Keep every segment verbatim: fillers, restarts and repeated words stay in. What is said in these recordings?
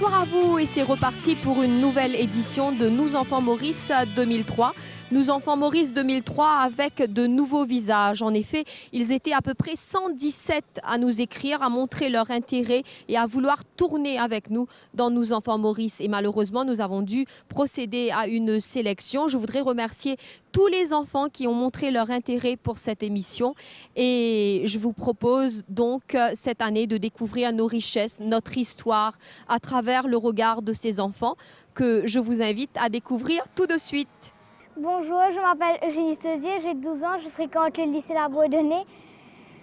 Bonjour à vous et c'est reparti pour une nouvelle édition de Nous Enfants Maurice deux mille trois. Nous Enfants Maurice deux mille trois avec de nouveaux visages. En effet, ils étaient à peu près cent dix-sept à nous écrire, à montrer leur intérêt et à vouloir tourner avec nous dans Nous Enfants Maurice. Et malheureusement, nous avons dû procéder à une sélection. Je voudrais remercier tous les enfants qui ont montré leur intérêt pour cette émission. Et je vous propose donc, euh, cette année de découvrir nos richesses, notre histoire, à travers le regard de ces enfants que je vous invite à découvrir tout de suite. Bonjour, je m'appelle Eugénie Stosier, j'ai douze ans, je fréquente le lycée La Bourdonnais.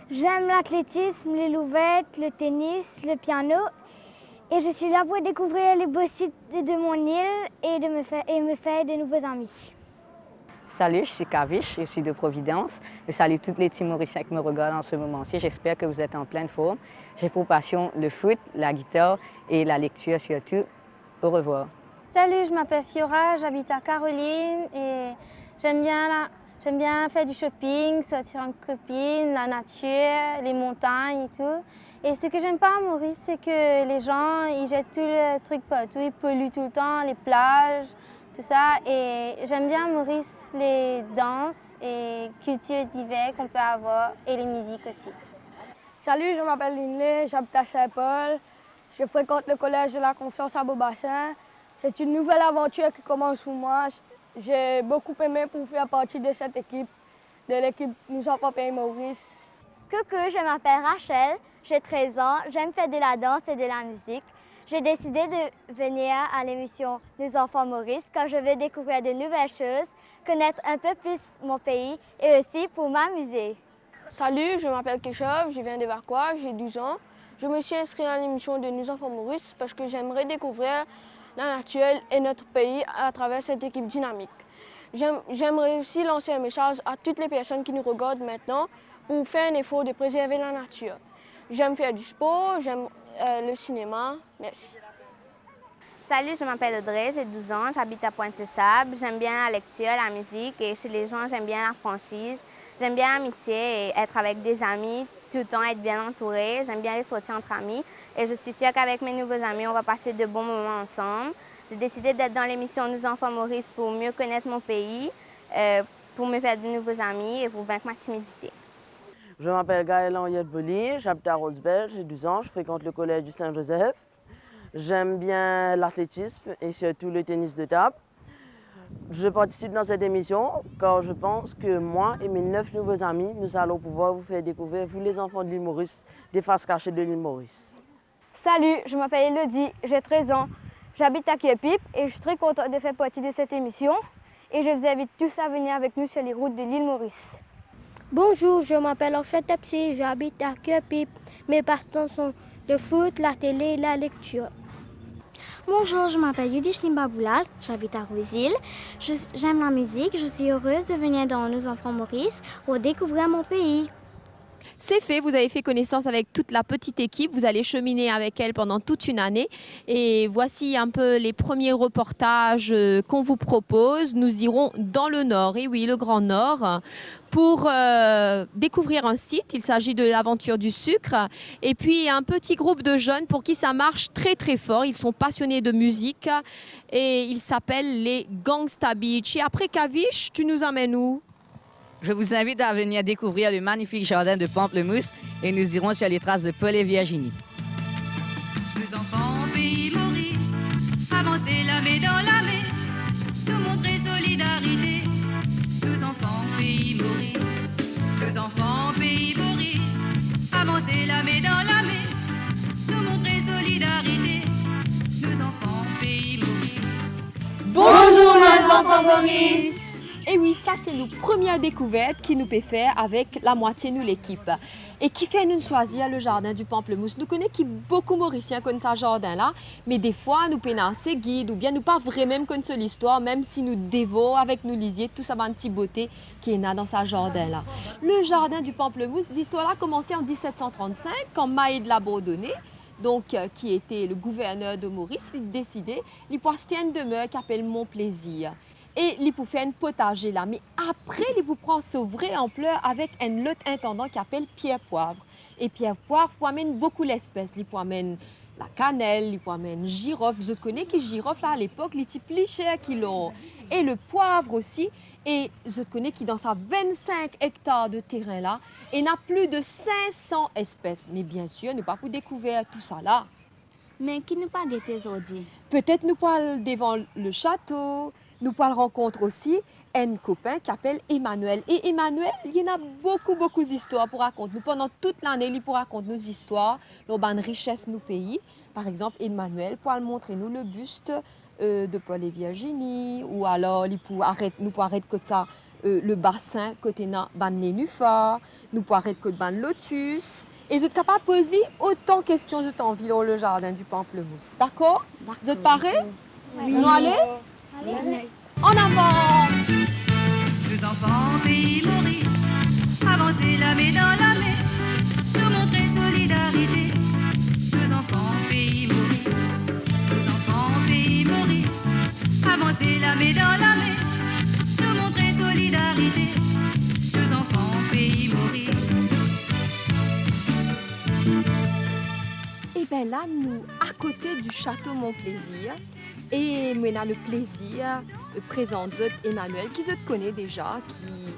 J'aime l'athlétisme, les louvettes, le tennis, le piano. Et je suis là pour découvrir les beaux sites de, de mon île et de me faire, et me faire de nouveaux amis. Salut, je suis Kavish, je suis de Providence. Je salue tous les Timorisien qui me regardent en ce moment-ci. J'espère que vous êtes en pleine forme. J'ai pour passion le foot, la guitare et la lecture surtout. Au revoir. Salut, je m'appelle Fiora, j'habite à Caroline et j'aime bien la, j'aime bien faire du shopping, sortir en copine, la nature, les montagnes et tout. Et ce que j'aime pas à Maurice, c'est que les gens, ils jettent tout le truc partout, ils polluent tout le temps, les plages, tout ça. Et j'aime bien Maurice, les danses et cultures diverses qu'on peut avoir et les musiques aussi. Salut, je m'appelle Linley, j'habite à Saint-Paul. Je fréquente le collège de la Confiance à Beaubassin. C'est une nouvelle aventure qui commence pour moi. J'ai beaucoup aimé pour faire partie de cette équipe, de l'équipe Nous Enfants Pays Maurice. Coucou, je m'appelle Rachel, j'ai treize ans, j'aime faire de la danse et de la musique. J'ai décidé de venir à l'émission Nous Enfants Maurice car je veux découvrir de nouvelles choses, connaître un peu plus mon pays et aussi pour m'amuser. Salut, je m'appelle Keshav, je viens de Vacoas, j'ai douze ans. Je me suis inscrit à l'émission de Nous Enfants Maurice parce que j'aimerais découvrir la nature et notre pays à travers cette équipe dynamique. J'aime-, j'aimerais aussi lancer un message à toutes les personnes qui nous regardent maintenant pour faire un effort de préserver la nature. J'aime faire du sport, j'aime, euh, le cinéma. Merci. Salut, je m'appelle Audrey, j'ai douze ans, j'habite à Pointe-aux-Sables. J'aime bien la lecture, la musique et chez les gens, j'aime bien la franchise. J'aime bien l'amitié et être avec des amis, tout le temps être bien entouré. J'aime bien les sorties entre amis et je suis sûre qu'avec mes nouveaux amis, on va passer de bons moments ensemble. J'ai décidé d'être dans l'émission Nous Enfants Maurice pour mieux connaître mon pays, euh, pour me faire de nouveaux amis et pour vaincre ma timidité. Je m'appelle Gaël Henriette Boli, j'habite à Rosebel, j'ai douze ans, je fréquente le collège du Saint-Joseph. J'aime bien l'athlétisme et surtout le tennis de table. Je participe dans cette émission car je pense que moi et mes neuf nouveaux amis, nous allons pouvoir vous faire découvrir, vous les enfants de l'île Maurice, des faces cachées de l'île Maurice. Salut, je m'appelle Elodie, j'ai treize ans, j'habite à Kirpip et je suis très contente de faire partie de cette émission et je vous invite tous à venir avec nous sur les routes de l'île Maurice. Bonjour, je m'appelle Orchard Tepsi, j'habite à Kirpip. Mes passe-temps sont le foot, la télé et la lecture. Bonjour, je m'appelle Yudishni Baboulal, j'habite à Rouzil. Je, j'aime la musique, je suis heureuse de venir dans Nous Enfants Maurice pour découvrir mon pays. C'est fait, vous avez fait connaissance avec toute la petite équipe, vous allez cheminer avec elle pendant toute une année. Et voici un peu les premiers reportages, euh, qu'on vous propose. Nous irons dans le Nord, et oui, le Grand Nord, pour, euh, découvrir un site. Il s'agit de l'aventure du sucre. Et puis un petit groupe de jeunes pour qui ça marche très très fort. Ils sont passionnés de musique et ils s'appellent les Gangsta Beach. Et après, Kavish, tu nous emmènes où ? Je vous invite à venir découvrir le magnifique jardin de pamplemousse et nous irons sur les traces de Paul et Virginie. Nous enfants pays Maurice, avancez la main dans la main, nous montrer solidarité. Nous enfants pays Maurice, nous enfants pays Maurice, avancez la main dans la main, nous montrer solidarité. Nous enfants pays Maurice. Bonjour, nos enfants Maurice. E wi, sa se nou premie dekouvert ki nou pe fer avek lamwatie nou lekip. E kifer nou swazir le jardin du pamplemousse? Nou kone ki boukou Morisien konn sa jardin la, me defwa nou pena ase gid oubien nou pa vremem konn so listwar, mem si nou devor avek nou lizie tou sa bann ti bote ki ena dan sa jardin la. Le jardin du pamplemousse, zistwar la koumanse an diset san trannsink, kan Mahe de la Bourdonnais, donk, euh, ki ete le gouverner de Maurice, li deside, li pou aste enn demer ki apel Mont Plaisir. E li pou fer enn potaze la, me apre li pou pran so vre anpler avek enn lot intendan ki apel Pierre Poivre. E Pierre Poivre pou amenn boukou lespes, li pou amenn lakanel, li pou amenn zirof. Zot kone ki zirof la, alepok, li ti pli ser ki lor. E le pwav osi, e zot kone ki dan sa vennsenk ektar de teren la, ena pli de sink san espes. Me biensir, nou pa pou dekouver tousala. Me ki nou pou al gete zordi? Petet nou pou al devan le sato, nou pou al rankont osi enn kopin ki apel Emmanuel. E Emmanuel, li ena boukou, boukou zistwar pou rakont nou. Pandan tout lane, li pou rakont nou zistwar lor bann rises nou pei. Par exanp, Emmanuel pou al montre nou le bist, euh, de Paul et Virginie, ou alor li pou aret, nou pou aret kot sa, euh, le basin kot ena bann nenifar, nou pou aret kot bann lotis, e zot kapav poz li otan kestion zot anvi lor le jardin du pamplemousse. Dakor? Dakor. Zot pare? Wi. Nou ale? Ale. En avant! Nos enfants, pays Maurice, avansez la main dans la main, nous montrer solidarité. Nos enfants, pays Maurice, nos enfants, pays Maurice, avansez la main dans la main, nous montrer solidarité. Nos enfants, pays Maurice. Eben la, nou akote du château Mon Plaisir, e mo ena le plezir, euh, prezant zot Emmanuel, ki zot kone deza, ki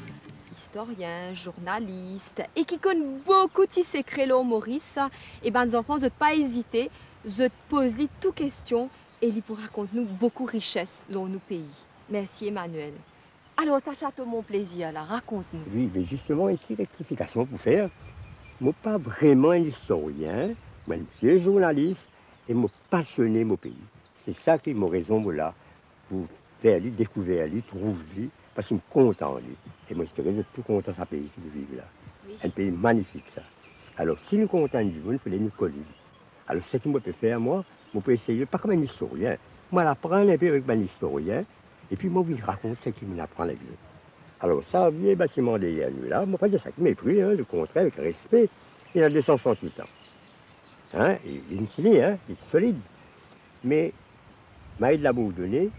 istorien, zournalis, e ki konn boukou ti sekre lor Moris. E bann zanfan, zot pa ezite, zot poz li tou kestion, e li pou rakont nou boukou rises lor nou pei. Mersi, Emmanuel. Alor, sa Château Mon Plaisir la, rakont nou. Wi, me zisteman, enn ti rektifikasion pou fer. Mo pa vreman enn istorien, mo enn vie zournalis e mo pasione mo pei. Se sa ki mo rezon mo la, pou fer li, dekouver li, trouv li, parski mo kontan li. E mo espere zot tou kontan sa pei ki nou viv la. Wi. Enn pei manifik sa. Alor, si nou kontan enn dimoun, fode nou kone li. Alor, seki mo pe fer, mwa, mo pe eseye, pa kouma enn istorien. Mo al aprann enpe avek bann istorien, epi mo vinn rakont seki mo aprann avek zot. Alor, sa vie batiman deryer nou la, mo pa dir sa ek mepri, en, lekontrer, avek respe, li ena de san swasant-wit an. En, e li fini, en, li solid. Me Mahe de Labourdonnais,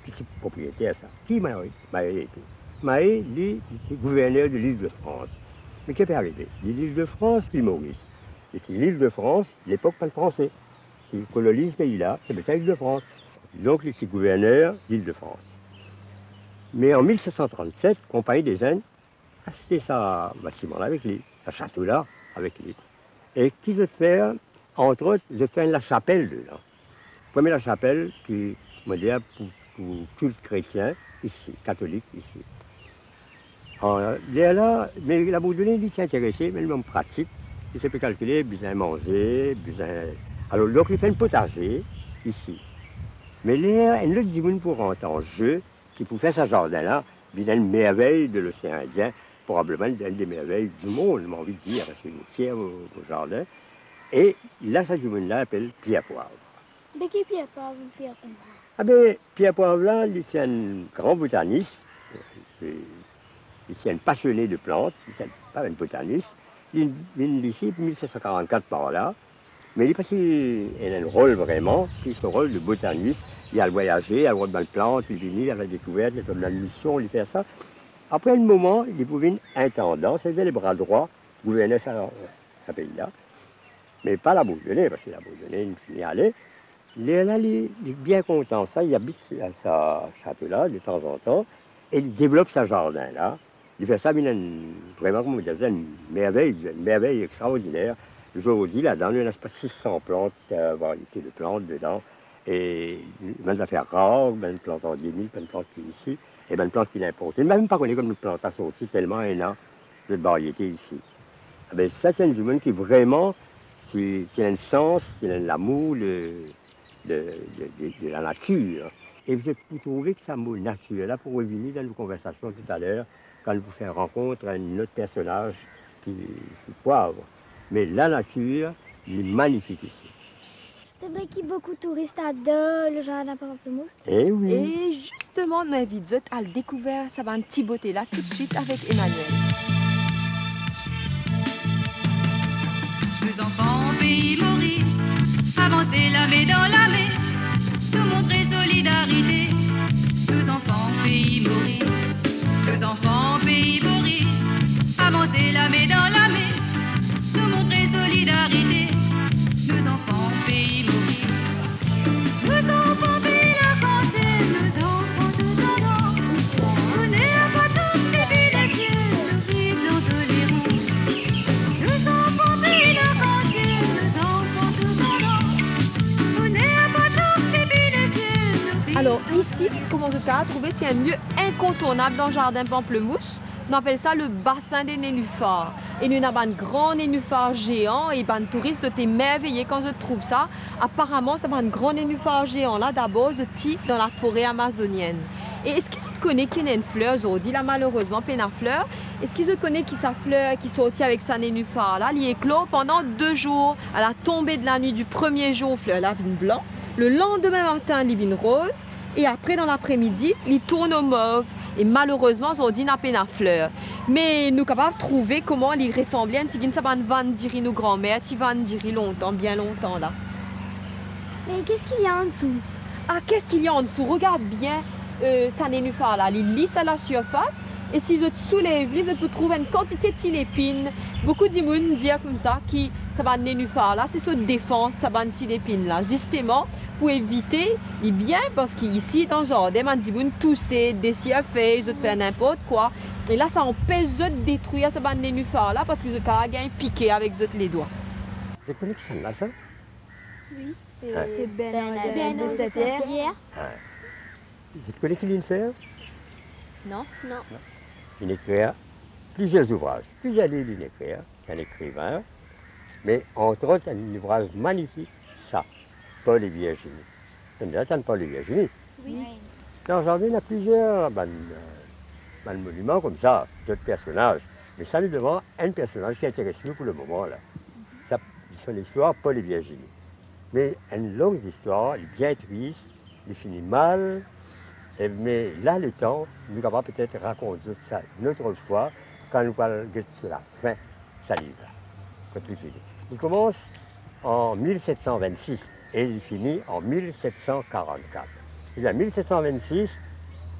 ki ti propriyeter sa. Ki Mahe, Mahe ete? Mahe, li, li ti gouverner de Lîle-de-France. Me ki pe arive? Li Lîle-de-France, li Moris. Li ti Lîle-de-France, lepok pa'nn Franse. Ti koloniz pei la, ti apel sa Lîle-de-France. Donk, li ti gouverner Lîle-de-France. Me an mil set san trannset, Konpagni de Zinn aste sa batiman la avek li, sa sato la avek li. E ki zot fer? Antrot, zot fer enn lasapel dedan. Premie lasapel ki, mo dir, pou, pou kilt kretien isi, katolik isi. An, lerla, me Labourdonnais, li ti interese, me li mank pratik, li ti pe kalkile, bizin manze, bizin, alor, donk, li fer enn potaze isi. Me ler enn lot dimoun pou rant an ze, ki pou fer sa zardin la, vinn enn mervey de Losean Indien, probableman enn de mervey dimond, mo anvi dir, parski nou fier mo, mo zardin. E la, sa dimoun la apel Pierre Poivre. Be ki Pierre Poivre inn fer kouma? Abe, Pierre Poivre la, li ti enn gran botanis, se, li ti enn pasione de plant, li ti enn, pa enn botanis. Li vinn isi mil set san karannkat par la, me li pa ti ena enn rol vreman, plis so rol de botanis, li al vwayaze, al rod bann plant, li vini, al fer dekouvert, li fer bann mision, li fer sa. Apre enn moman, li pou vinn intendan, setadir lebra drwa gouverner sa, sa pei la. Me pa Labourdonnais, parski Labourdonnais inn fini ale. Lerla, li, li bien kontan sa, li abit sa, sa sato la, de tanzantan, e li devlop sa zardin la. Li fer sa vinn enn, vreman, kouma mo dir, enn mervey, enn mervey extraordiner. Zordi, ladan, nou ena sis san plant, euh, variete de plant dedan. E bann zafer rar, bann plant andemik, bann plant ki isi, e bann plant ki inn inporte. Nou mem pa kone kot bann plant la sorti, telman ena de variete isi. Abe, sa ti enn dimoun ki vreman, ti, ti ena enn sans, ti ena enn lamour de, de, de, de, de lanatir. E zot pou trouve ki sa mo natir la pou revini dan nou konversasion toutaler, kan nou pou fer rankont enn lot personaz ki, ki Poivre. Me lanatir, li manifik isi. Se vre ki boukou touris ador le zardin panplemous. Eh wi. E zisteman, nou invit zot al dekouver sa bann ti bote la toutswit avek Emmanuel. Nos enfants, pays Maurice, avansez la main dans la main, nous montrer solidarité. Nos enfants, pays Alor, isi, kouma zot kapav trouve, se enn lie inkontournab dan zardin Pamplemousse. Nou apel sa le bassin des nénuphars. E nou ena bann gran nenufar zean e bann touris, zot emerveye kan zot trouv sa. Aparaman, sa bann gran nenufar zean la, dabor, zot ti dan lafore amazonienn. E eski zot kone ki ena enn fler zordi la, malerezman, pena fler? Eski zot kone ki sa fler ki sorti avek sa nenufar la, li eklor pandan de zour. A la tonbe de la nuit du premier jour, fler la vinn blan. Le landime matin, li vinn roz. E apre, dan lapremidi, li tourn mov. E malerezman, zordi, ena pena fler. Me nou kapav trouve kouma li resanble enn tigit sa bann vann diri nou granmer ti vann diri lontan, bien lontan la. Mais qu'est-ce qu'il y a en dessous ? Ah, qu'est-ce qu'il y a en dessous ? Regarde bien, euh, sa nenufar la, li lis a la sirfas, e si zot soulev li, zot pou trouv enn kantite ti lepin. Boukou dimoun dir koumsa ki sa bann nenufar la, se so defans, sa bann ti lepin la, zisteman pou evite, li bien, parski isi, dan zardin, bann dimoun touse, desir fey, zot fer ninport kwa. E la, sa anpes zot detrir sa bann nenufar la, parski zot kapav gagn pike avek zot ledwa. Zot kone kisannla sa? Oui. Hein? C'est Bernard, Bernard de Saint-Pierre. Hein. Zot kone ki linn fer? Non. Non. Linn ekrir plizier zouvraz, plizier liv linn ekrir, enn ekrivin, me antrot enn louvraz manifik, sa, Paul et Virginie. Zot inn tann Paul et Virginie? Oui. Dan zardin, ena plizier bann, euh, bann moniman koumsa, zot personaz. Me sa, nou devan enn personaz ki interes nou pou lemoman la. Sa, so listwar, Paul et Virginie. Me enn long zistwar, li bien tris, li fini mal. E, me la, letan, nou kapav petet rakont zot sa enn lot fwa, kan nou pou al get so lafin sa liv la, kot li fini. Li koumans an mil set san vennsis e li fini an mil set san karannkat. E dan mil set san vennsis,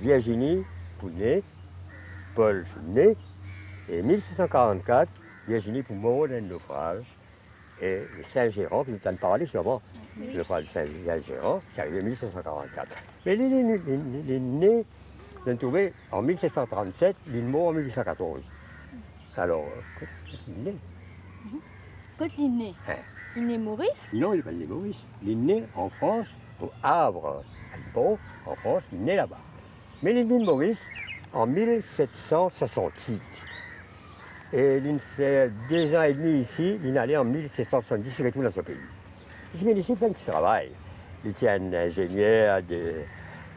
Virginie pou ne, Paul finn ne, e mil set san karannkat, Virginie pou mor dan enn nofraz, e Saint-Géran, ki zot tann parle sirman, wi, nofraz Saint-, Saint-Géran, ti arive mil set san karannkat. Me li, li, li, li, li ne, zot trouve, an mil set san trannset, li mor an mil wit san katorz. Alor, kot li ne? Mhm. Kot li ne? Hein? Li ne Moris? Non, li pa ne Moris. Li ne an Frans, au Havre, enn por an Frans, li ne laba. Me li vinn Moris an mil set san swasannwit. E linn fer de zan edmi isi, linn ale an mil set san swasannwit, li retourn dan so pei. Li ti vinn isi fer enn ti travay. Li ti enn inzenier de,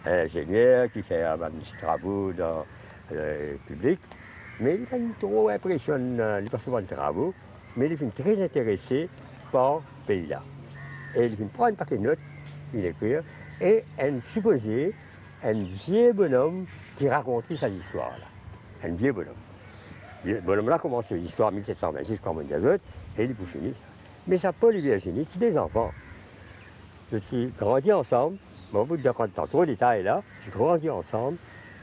inzenier ki fer bann ti travo dan, euh, piblik. Me li pa tro inpresionn, euh, li par so bann travo, me li finn tre interese par pei la. E li finn pran enn pake not, li ekrir, e enn sipoze enn vie bonom ki rakont li sa listwar la. Enn vie bonom. Vie bonom la koumans listwar mil set san vennsis, kouma mo dir zot, e li pou fini. Me sa Paul e Virginie ti de zanfan. Zot ti grandi ansam, mo pa pou dir dan tro detay la, ti grandi ansam,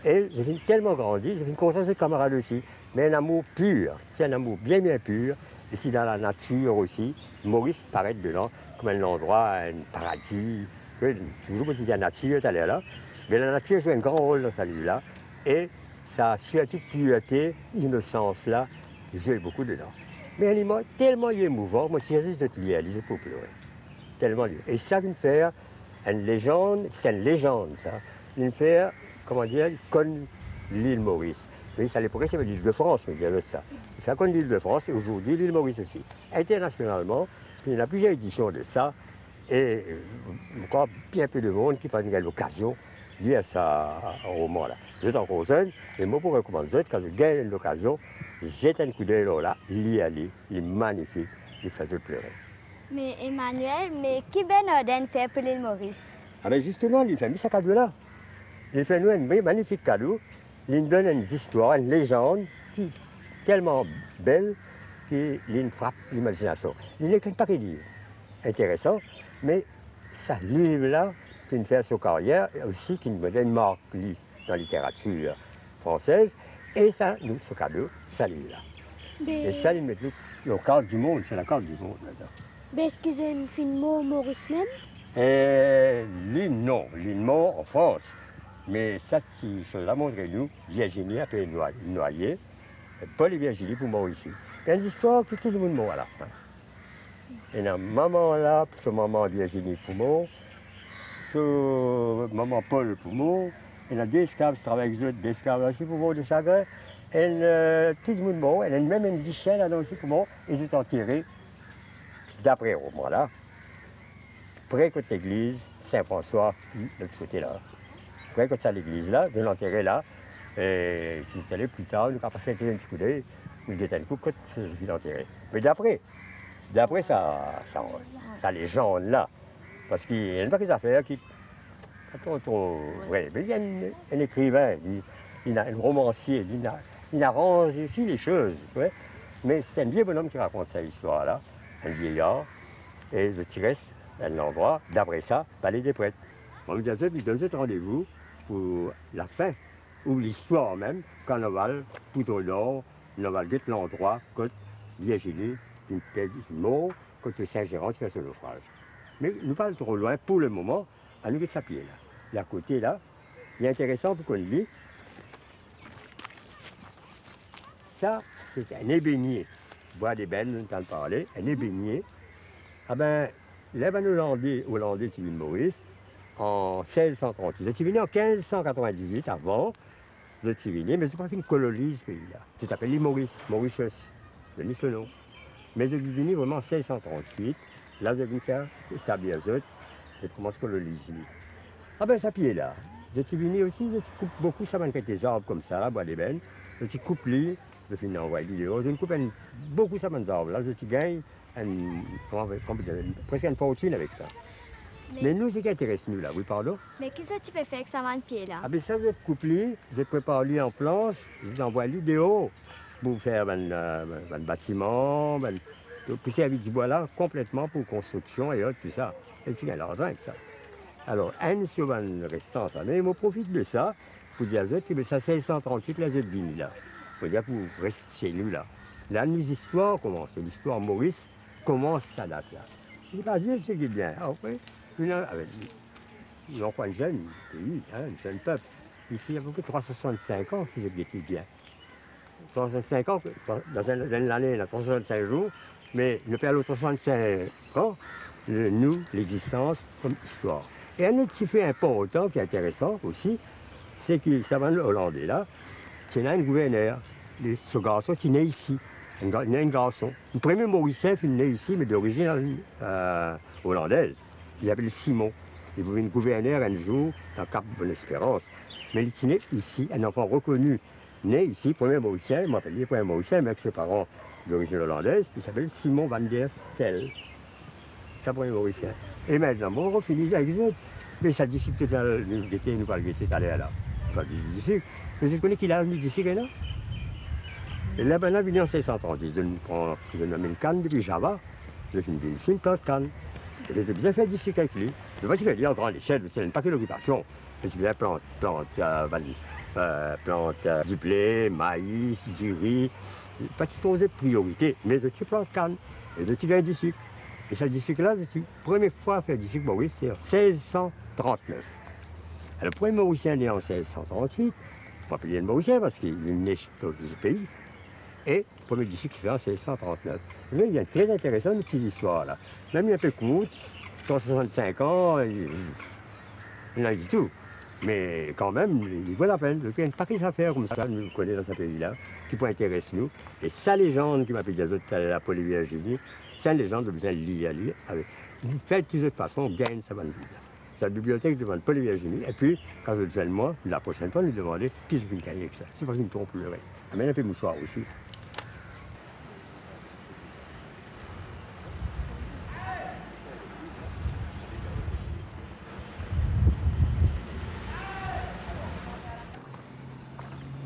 e zot finn telman grandi, zot finn kontan zot kamarad osi. Me enn amour pir, ti enn amour bien, bien pir, e ti dan lanatir osi. Moris paret dedan kouma enn landrwa, enn paradi. Wi, touzour mo ti dir lanatir taler la, me lanatir zwe enn gran rol dan sa liv la, e sa sirtou pirte, inosans la, zwe boukou dedan. Me li mo-, telman li emouvan, mo sirtou zot lir li, zot pou plore. Telman li, e sa finn fer enn lezann, se enn lezann sa. Li fer, kouma dir, li konn Lil Moris. Me sa lepok la, se Lil de Frans, mo dir zot sa. Li fer konn Lil de Frans e azordi Lil Moris osi. Internasionalman, ena plizier edision de sa, e, euh, mo krwar bien pe de mond ki pa finn gagn lokazion lir sa roman la. Zot ankor zenn, e mo pou rekomann zot, kan zot gagn lokazion, zet enn koudey lor la, lir li, li manifik, li fer zot plore. Me Emmanuel, me ki Bernardin fer pou Lil Moris? Ah ben zisteman, li fer nou sa kado la. Li fer nou enn manifik kado. Li donn enn zistwar, enn lezann ki telman bel ki li frap limazinasion. Li ena enn pake liv interesan, me sa liv la finn fer so karyer, e osi ki donn enn mark li dan literatir fransez, e sa nou so kado, sa liv la. Be- E sa li met li lor kart dimond, se lakart dimond ladan. Be eski zot finn mor Moris mem? E li non, li mor an Frans. Me sa ti, sa la montre nou, Virginie ape nwaye, nwaye, Paul e Virginie pou mor isi. Enn zistwar ki tou dimoun mor alafin. Ena mama la, so mama Virginie pou mor, So, mama Pol pou mor, ena de eskav, ti travay ek zot, de eskav la osi pou mor de sagrin. Enn, eh, tou dimoun mor, ena mem enn disien ladan osi pou mor, e zot antere dapre romwa la, pre kot legliz Sin Franswa, lot kote la. Pre kot sa legliz la, zot antere la, e si zot ale pli tar, nou kapav pas enn ti koudey, nou get enn kou kot zot finn antere. Me dapre, dapre sa, sa, sa lezann la, Parski ena enn pakete zafer ki pa tro, tro vre. Me li enn, enn ekriven, li, li ena enn romansie, li ena, li aranz osi le soz, wi. Me se enn vie bonom ki rakont sa listwar la, enn vieyar, e zot ti res enn landrwa, dapre sa, Palais des Prêtres. Mo dir zot, li donn zot randevou pou lafin, ou listwar mem, karnaval Poudre d'Or, nou al get landrwa kot Virginie finn perdi, mor, kot Sin Zeran ti fer so nofraz. Me nou pa al tro lwin pou lemoman, anou get sa pie la. Li akote la, li interesan pou konn li. Sa, se enn ebenie, bwa debenn, nou tann parle, enn ebenie. Abe, ler bann Olande, Olande ti vinn Moris, an sez san trant-wit, zot ti vini an kinz san katrovin-diz-wit, avan, zot ti vini, me zot pa finn koloniz pei la. Zot apel li Moris, Mauritius, done so nom. Me zot vini vreman an sez san trant-wit, la zot vinn fer etablir zot, zot koumans koloniz li. Abe, sa pie la, zot ti vini osi, zot ti koup boukou sa bann kalite zarb koumsa la, bwa debenn, zot ti koup li, zot finn anvway li deor, zot ti koup enn, boukou sa bann zarb la, zot ti gagn enn, kouma, kouma dir, preske enn fortin avek sa. Me, me nou, seki interes nou la, wi, pardon? Me ki zot ti pe fer ek sa bann pie la? Abe sa, zot koup li, zot prepar li an plans, zot anvway li deor pou fer bann, eh, bann batiman, bann, pou servi dibwa la konpletman pou konstriksion e ot, tou sa. E ti gagn larzan ek sa. Alor, enn so bann restan sa, me mo profit de sa, pou dir zot ki be sa sez san trant-wit la zot vini la. Pou dir pou res se nou la. La nou zistwar koumanse, listwar Moris koumans sa dat la. Li pa vie seki bien. Apre, nou ena, abe, nou ankor enn zenn pei, hein, enn zenn pep. Li ti apepre trwa san swasann-sink an, si zot get li bien. Trwa san swasann-sink an, dan enn, dan enn lane, ena trwa san swasann-sink zour, me nou pe al trwa san swasann-sink an, le, nou, lexistans kom istwar. E enn lot tife inportan ki interesan osi, se ki sa bann Olande la, ti ena enn gouverner, li, so garson ti ne isi, enn ga-, enn garson. Premie Morisien finn ne isi, me dorizinn, eh, olandez. Li apel Simon. Li pou vinn gouverner enn zour dan Kap Bonn Esperans. Me li ti ne isi, enn zanfan rekoni ne isi, premie Morisien, mo apel li premie Morisien, me avek so paran dorizinn olandez, li ti apel Simon van der Stel. Sa premie Morisien. E mintnan, mo fini avek zot. Me sa disik, nou al gete, nou al gete taler la. Nou al vizit disik. Me zot kone ki laz nou disik ena? E la bann la vini an sez san trant, zot pran, zot amenn kann depi Java, zot vinn vinn isi, plant kann. E zot bizin fer disik avek li. Zot pa ti fer li an gran lesel, zot ti ena enn pake lokipasion. Zot ti bizin plant, plant, eh, bann, eh, plant, eh, dible, maiz, diri. Pa ti trouv zot priorite, me zot ti plant kann. E zot ti gagn disik. E sa disik la, zot ti, premie fwa fer disik Moris, se an sez san trant-nef. Alor, premie Morisien ne an sez san trant-wit, mo apel li enn Morisien parski li ne dan lot pei. E premie disik ti fer an sez san trant-nef. Me li enn tre interesan, nou ti zistwar la. Mem li enpe kourt, trwa san swasann-sink an, li, li ena ditou. Me kanmem, li, li vo lapenn. Donk, ena enn pake zafer koumsa, nou kone dan sa pei la, ki pou interes nou. E sa lezann ki mo pe dir zot taler la, Paul et Virginie, sa enn lezann zot bizin lir li, avek, fer tou zot fason, gagn sa bann liv la. Sa bibliotek devan Paul et Virginie, epi kan zot zwenn mwa, laprosinn fwa nou demande ki zot finn gagn ek sa. Si pa finn tronp lere. Amenn enpe mouswar osi.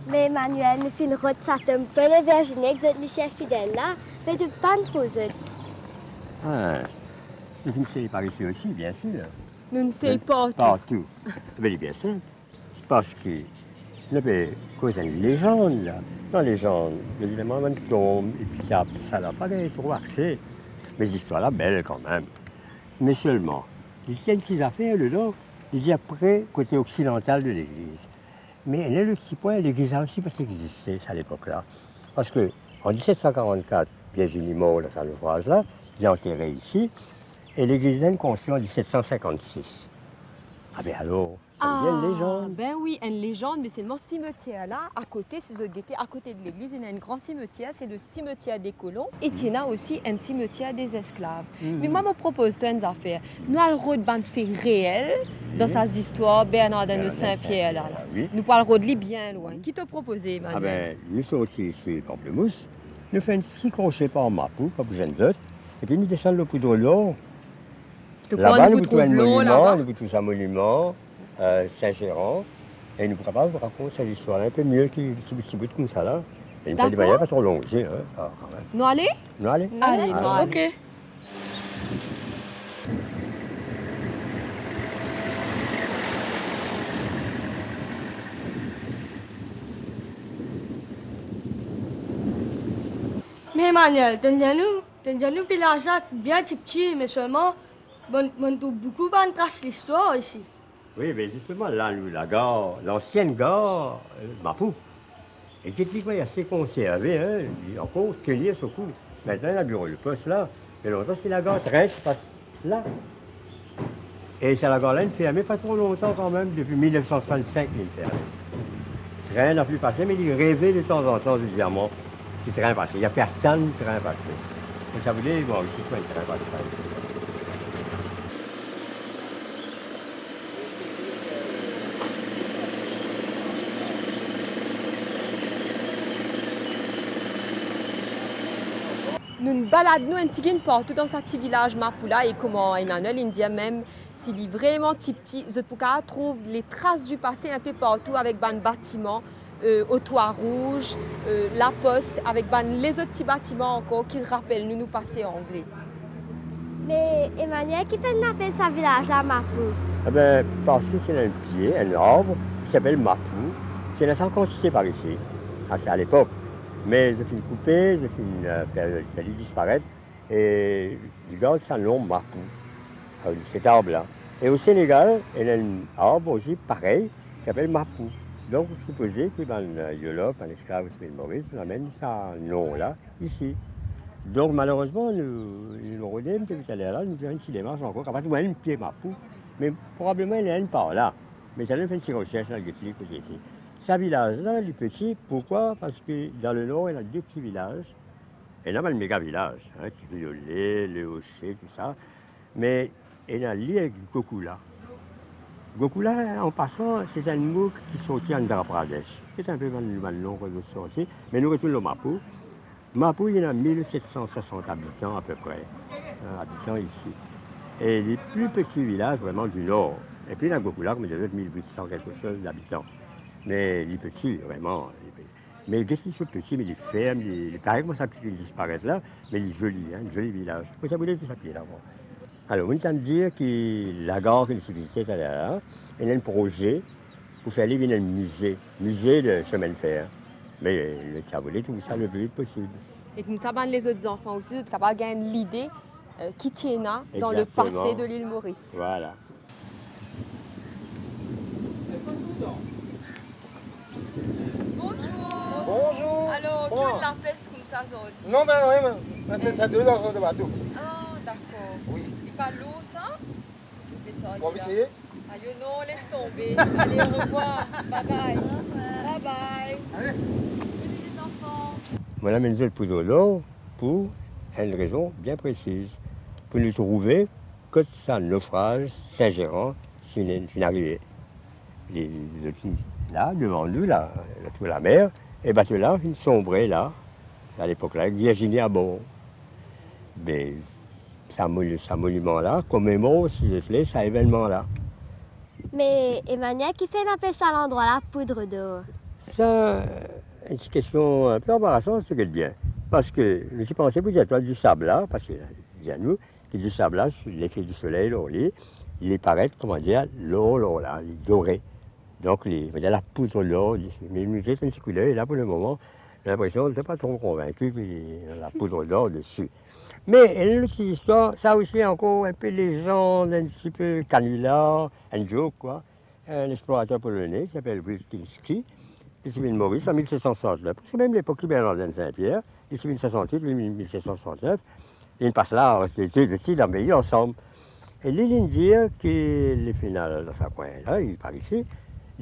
Me Emmanuel, nou finn rod sa tom Paul et Virginie ek zot lisien fidel la, me nou pa'nn trouv zot. Ah, nou finn sey par isi osi, biensir. Nou, nou sey partou. Partou. Be, li bien sinp. Parski nou pe koz enn lezann la. Dan lezann, evidaman, bann tonm, epitaf, tousala, pa gagn tro akse. Me zistwar la bel kanmem. Me selman, li ti ena enn ti zafer dedan, li dir pre kote oksidantal de legliz. Me ena lot ti pwin, legliz la osi pa ti existe sa lepok la. Parski an diset san karant-kat, Virginie mor dan sa nofraz la, li antere isi, e legliz la inn konstrir an diset san sinkant-sis. Ah ben alors, sa vedir enn lezann. Ben wi, enn lezann, me selman simetier la, akote, si zot gete, akote de legliz, ena enn gran simetier, se le cimetière des colons, e ti ena osi enn cimetière des esclaves. Me mwa, mo propoz twa enn zafer. Nou al rod bann fe reel dan sa zistwar Bernardin de Saint-Pierre la, la. Wi. Nou pou al rod li bien lwin. Ki to propoze, Emmanuel? Ah ben, nou sorti isi Pamplemousse, nou fer enn ti krose par Mapou, pa pou zenn zot, epi nou desann lor Poudre d'Or. Laba, nou pou trouv enn moniman, nou pou trouv sa moniman, euh, Saint-Gérand, e nou pou kapav rakont sa zistwar la enn pe mie ki ti bout, ti bout koumsa la. E nou fer de manier pa tro long, ti, hein, ah, kanmem. Nou ale? Nou ale? Ale, nou ale. Ok. Me Emmanuel, to'nn dir nou, to'nn dir nou vilaz la bien tipti, me selman, bon, bon, trouv boukou bann tras listwar isi. Wi, be zisteman, la nou lagar, lansienn gar, euh, Mapou. E get li kouma li ase konserve, hein, li ankor tenir so kou. Mintnan, ena biro lepos la, me lontan, se lagar trin ti pas la. E sa lagar la, inn ferme pa tro lontan kanmem, depi mil nef san swasann-sink, linn ferme. Trin ena pli pase, me li reve detanzantan, zot dir mwa, ki trin pase. Li ape atann trin pase. Mo ti a voule mwa osi trouv enn trin pase par la. Nou'nn balad nou enn tigit partou dan sa ti vilaz Mapou la, e kouma Emmanuel inn dir mem, si li vreman tipti, zot pou kapav trouv le tras di pase enpe partou avek bann batiman, euh, o Twa Rouz, euh, Lapos, avek bann lezot ti batiman ankor ki rapel nou nou pase angle. Me Emmanuel, kifer nou apel sa vilaz la Mapou? Eben, parski ti ena enn pie, enn arb, ki ti apel Mapou. Ti ena sa an kantite par isi, a, a lepok. Me zot finn koupe, zot finn, euh, fer, fer li disparet. E li gard sa nom Mapou, euh, set arb la. E o Senegal, ena enn arb osi parey, ki apel Mapou. Donk, sipoze ki bann, euh, Yolo, bann esklav ki ti pe Moris, amenn sa nom la isi. Donk, malerezman, nou, nou rode, nou ti taler la, nou fer enn ti demars ankor, kapav trouv enn pie Mapou, me probableman ena enn par la. Me taler nou fer enn ti resers la, get li kote li ete. Sa vilaz la, li piti, poukwa? Parski dan lenor, ena de ti vilaz, ena bann mega vilaz, hein, Ti Viole, Le Rocher, tou sa. Me ena li ek Gokoula. Gokoula, an pasan, se enn mo ki sorti Andhra Pradesh. Se enpe bann, bann nom ki sorti, me nou retourn lor Mapou. Mapou, ena mil set san swasant abitan apepre, hein, abitan isi. E li pli piti vilaz vreman di nor. Epi ena Gokoula, kouma dir, mil wit san kelke soz abitan. Me li piti, vreman, li piti. Me get li so piti, me li ferm, li, li parey kouma sa ki finn disparet la, me li zoli, hein, zoli vilaz. Kot sa boule tou sa pie la, bon. Alor, mo'nn tann dir ki lagar ki nou ti vizite taler la, ena enn proze pou fer li vinn enn mize, mize de semin de fer. Me nou ti a voule trouv sa le pli vit posib. E koumsa, bann lezot zanfan osi, zot kapav gagn lide, euh, ki ti ena dan le pase de lil Moris. Egzakteman. Vwala. Bonzour. Bonzour. Alor, ki to lapes koumsa zordi? Non, ben, wi, me, me, me, sa delo dan bato. Ah, dakor. Wi. Li pa lour, sa? Bon, eseye. Ayo, non, les tonbe. Ale, orevwar. Bye bye. Bye bye. Ale. Salut, les enfants. Mo amenn zot Poudre d'Or pou enn rezon bien presiz. Pou nou trouve kot sa nofraz Saint-Gérand finn, finn arive. Li, li, la, devan nou, la, la tour lamer, e bato la finn sonbre la, a lepok la, ek Virginie abor. Be, sa moni-, sa moniman la komemor, si zot le, sa evennman la. Me Emmanuel, kifer nou apel sa landrwa la Poudre d'Or? Sa, enn ti kestion enpe anbarasan, si to get bien. Parski nou ti panse pou dir twa disab la, parski dir nou, ki disab la, lefe di soley lor li, li paret, kouma dir, lor, lor la, li dore. Donk, li, kouma dir, la poudre d'or desi. Me nou zet enn ti koudey la pou lemoman, nou linpresion, nou pa tro konvinki ki li ena la poudre d'or desi. Me enn lot ti zistwar, sa osi ankor enpe lezann, enn tipe kanular, enn joke, kwa. Enn explorater polone, ki apel Wilczynski, li ti vinn Moris an mil set san swasant-nef. Se mem lepok ki Bernardin Saint-Pierre, li ti vinn swasant-wit, li vinn mil set san swasant-nef, li vinn pas la, li ti, li ti dan pei ansam. E li, linn dir ki li finn al dan sa kwin la, li par isi,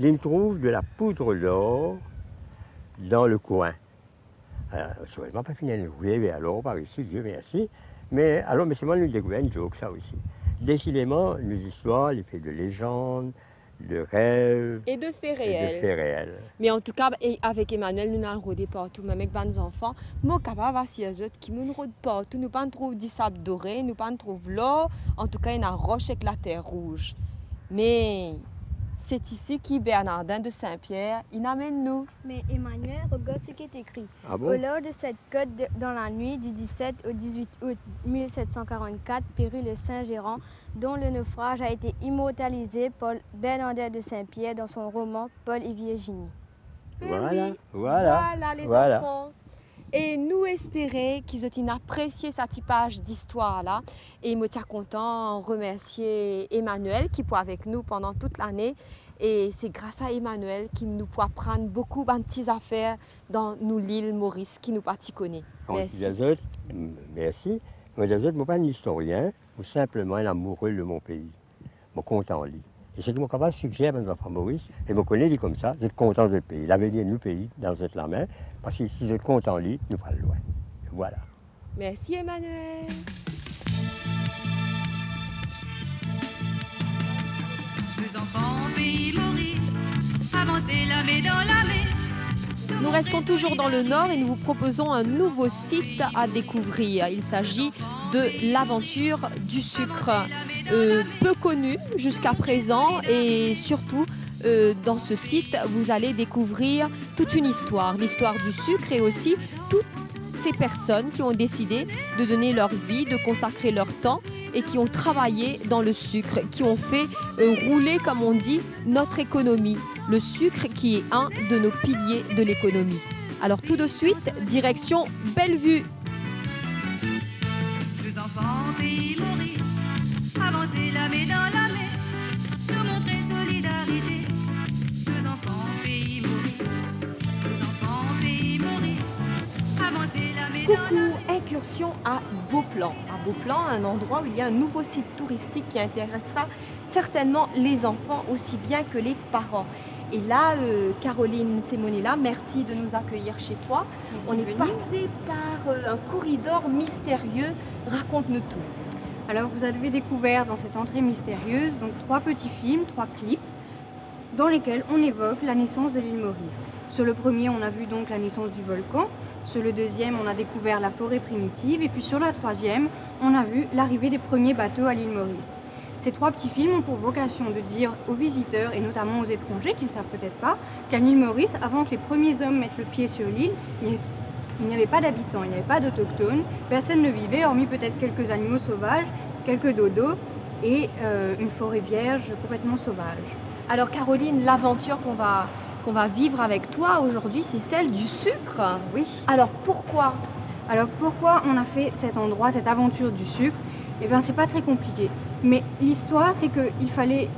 linn trouv de la poudre d'or dan le kwin. Euh, serezman, pa finn ena nou vre, vre lor par isi, Die mersi. Me alor, me selman nou dekouver enn zour sa osi. Desideman, nou zistwar, li fer de lezann, de rev e de fe e de reel. Fe reel. Me antouka, e avek Emmanuel, nou al rode partou, mem ek bann zanfan. Mo kapav asir zot ki mo'nn rod partou, nou pa'nn trouv disab dore, nou pa'nn trouv lor, antouka ena ros ek later rouz. Me se isi ki Bernardin de Saint-Pierre inn amenn nou. Mais Emmanuel, regarde ce qui est écrit. Ah bon ? Au large de cette côte, de- dans la nuit du dix-sept au dix-huit août mille sept cent quarante-quatre, périt le saint Géran, dont le naufrage a été immortalisé par Bernardin de Saint-Pierre dans son roman Paul et Virginie. Vwala, vwala, vwala, lezanfan. E nou espere ki zot inn apresie sa ti paz distwar la. E mo ti a kontan remersie Emmanuel ki pou avek nou pandan tout lane. E se gras a Emmanuel ki nou pou aprann boukou bann ti zafer dan nou lil Moris ki nou pa ti kone. Mersi. Mo dir zot, m-, mersi. Mo dir zot, mo pa enn istorien, mo sinpleman enn amoure de mon pei. Mo kontan li. E seki mo kapav sigzer bann zanfan Moris, e mo kone li koumsa, zot kontan zot pei. Lavenir nou pei dan zot lame, parski si zot kontan li, nou pou al lwin. Vwala. Mersi, Emmanuel. Nous restons toujours dans le Nord et nous vous proposons un nouveau site à découvrir. Il s'agit de l'aventure du sucre, euh, peu connue jusqu'à présent et surtout, euh, dans ce site, vous allez découvrir toute une histoire, l'histoire du sucre et aussi toutes ces personnes qui ont décidé de donner leur vie, de consacrer leur temps et qui ont travaillé dans le sucre, qui ont fait, euh, rouler, comme on dit, notre économie. Le sucre qui est un de nos piliers de l'économie. Alors tout de suite, direction Bellevue. Nous enfants pays Maurice, avancer la main dans la main, nous montrer solidarité. Nous enfants pays Maurice, nous enfants pays Maurice, avancer la main dans la main. Coucou, incursion à Beauplan. À Beauplan, un endroit où il y a un nouveau site touristique qui intéressera certainement les enfants aussi bien que les parents. Et là, euh, Caroline Semonella, merci de nous accueillir chez toi. Merci, Venise. On est passé par, euh, un corridor mystérieux. Raconte-nous tout. Alors, vous avez découvert dans cette entrée mystérieuse, donc, trois petits films, trois clips, dans lesquels on évoque la naissance de l'île Maurice. Sur le premier, on a vu donc la naissance du volcan. Sur le deuxième, on a découvert la forêt primitive. Et puis sur la troisième, on a vu l'arrivée des premiers bateaux à l'île Maurice. Ces trois petits films ont pour vocation de dire aux visiteurs, et notamment aux étrangers qui ne savent peut-être pas, qu'à l'île Maurice, avant que les premiers hommes mettent le pied sur l'île, il n'y a-, il n'y avait pas d'habitants, il n'y avait pas d'Autochtones, personne ne vivait, hormis peut-être quelques animaux sauvages, quelques dodos et, euh, une forêt vierge complètement sauvage. Alors Caroline, l'aventure qu'on va, qu'on va vivre avec toi aujourd'hui, c'est celle du sucre. Oui. Alors pourquoi ? Alors pourquoi on a fait cet endroit, cette aventure du sucre ? Eh bien, c'est pas très compliqué. Mais l'histoire, c'est qu'il fallait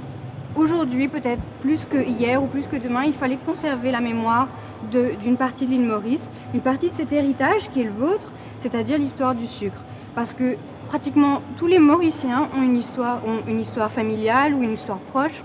aujourd'hui, peut-être plus que hier ou plus que demain, il fallait conserver la mémoire de, d'une partie de l'île Maurice, une partie de cet héritage qui est le vôtre, c'est-à-dire l'histoire du sucre. Parce que pratiquement tous les Mauriciens ont une histoire, ont une histoire familiale ou une histoire proche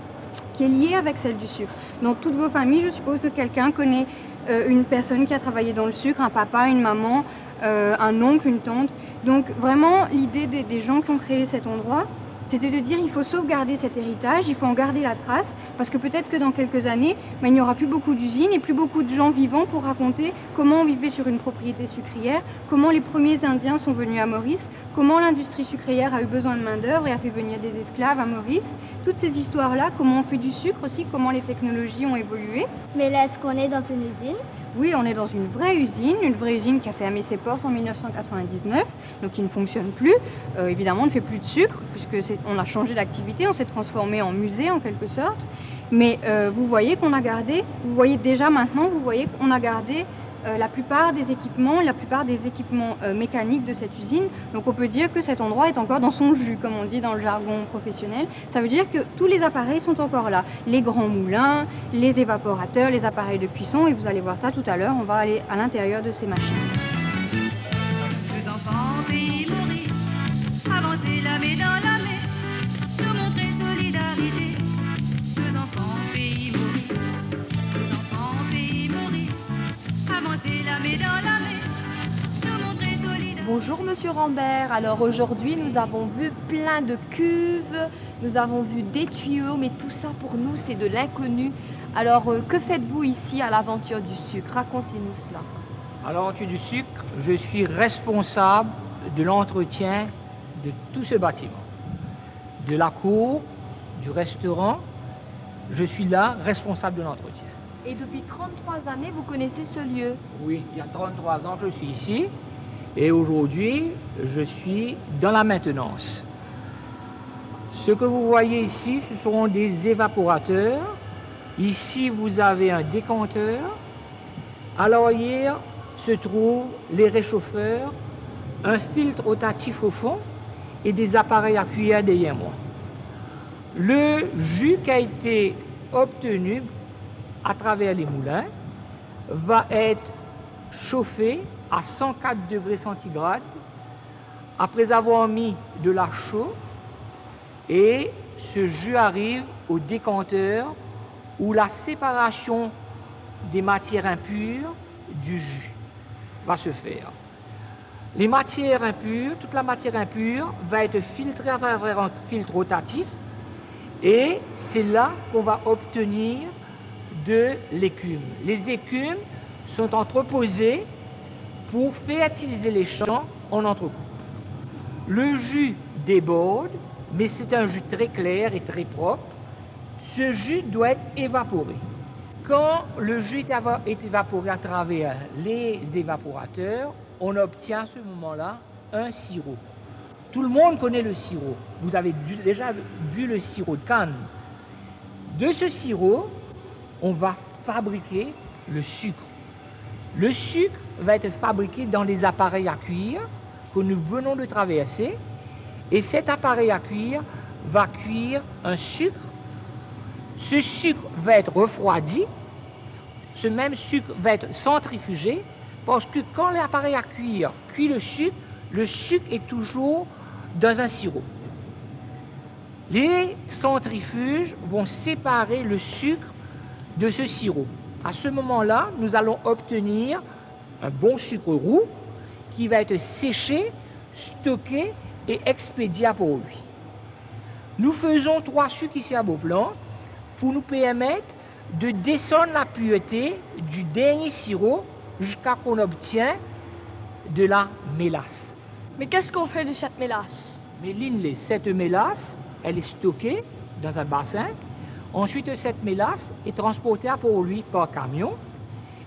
qui est liée avec celle du sucre. Dans toutes vos familles, je suppose que quelqu'un connaît, euh, une personne qui a travaillé dans le sucre, un papa, une maman, euh, un oncle, une tante. Donc vraiment, l'idée des, des gens qui ont créé cet endroit, c'était de dire, il faut sauvegarder cet héritage, il faut en garder la trace, parce que peut-être que dans quelques années, ben, il n'y aura plus beaucoup d'usines et plus beaucoup de gens vivants pour raconter comment on vivait sur une propriété sucrière, comment les premiers Indiens sont venus à Maurice, comment l'industrie sucrière a eu besoin de main-d'œuvre et a fait venir des esclaves à Maurice. Toutes ces histoires-là, comment on fait du sucre aussi, comment les technologies ont évolué. Mais là, est-ce qu'on est dans une usine ? Oui, on est dans une vraie usine, une vraie usine qui a fermé ses portes en mille neuf cent quatre-vingt-dix-neuf, donc qui ne fonctionne plus. Euh, évidemment, on ne fait plus de sucre, puisque c'est, on a changé d'activité, on s'est transformé en musée en quelque sorte. Mais, euh, vous voyez qu'on a gardé, vous voyez déjà maintenant, vous voyez qu'on a gardé, euh, la plupart des équipements, la plupart des équipements, euh, mécaniques de cette usine. Donc on peut dire que cet endroit est encore dans son jus, comme on dit dans le jargon professionnel. Ça veut dire que tous les appareils sont encore là. Les grands moulins, les évaporateurs, les appareils de cuisson, et vous allez voir ça tout à l'heure, on va aller à l'intérieur de ces machines. Les enfants pays Maurice, avancez la main dans la main. Bonjour Monsieur Rambert. Alors aujourd'hui nous avons vu plein de cuves, nous avons vu des tuyaux, mais tout ça pour nous c'est de l'inconnu. Alors euh, que faites-vous ici à l'aventure du sucre ? Racontez-nous cela. À l'aventure du sucre, je suis responsable de l'entretien de tout ce bâtiment. De la cour, du restaurant, je suis là, responsable de l'entretien. Et depuis trente-trois années, vous connaissez ce lieu ? Oui, il y a trente-trois ans que je suis ici et aujourd'hui, je suis dans la maintenance. Ce que vous voyez ici, ce sont des évaporateurs. Ici, vous avez un décanteur. À l'arrière se trouvent les réchauffeurs, un filtre rotatif au fond et des appareils à cuillère derrière moi. Le jus qui a été obtenu à travers les moulins va être chauffé à cent quatre degrés centigrades après avoir mis de l'air chaud, et ce jus arrive au décanteur où la séparation des matières impures du jus va se faire. Les matières impures, toute la matière impure va être filtrée à travers un filtre rotatif et c'est là qu'on va obtenir de l'écume. Les écumes sont entreposées pour fertiliser les champs en entrecoupe. Le jus déborde, mais c'est un jus très clair et très propre. Ce jus doit être évaporé. Quand le jus est éva- est évaporé à travers les évaporateurs, on obtient à ce moment-là un sirop. Tout le monde connaît le sirop. Vous avez dû- déjà bu le sirop de canne. De ce sirop, on va fabriquer le sucre. Le sucre va être fabriqué dans les appareils à cuire que nous venons de traverser. Et cet appareil à cuire va cuire un sucre. Ce sucre va être refroidi. Ce même sucre va être centrifugé parce que quand l'appareil à cuire cuit le sucre, le sucre est toujours dans un sirop. Les centrifuges vont séparer le sucre de ce sirop. À ce moment-là, nous allons obtenir un bon sucre roux qui va être séché, stocké et expédié à Port-Louis. Nous faisons trois sucs ici à Beauplan pour nous permettre de descendre la pureté du dernier sirop jusqu'à qu'on obtient de la mélasse. Mais qu'est-ce qu'on fait de cette mélasse ? Mais Linley, cette mélasse, elle est stockée dans un bassin. Ensuite, cette mélasse est transportée à Port-Louis par camion.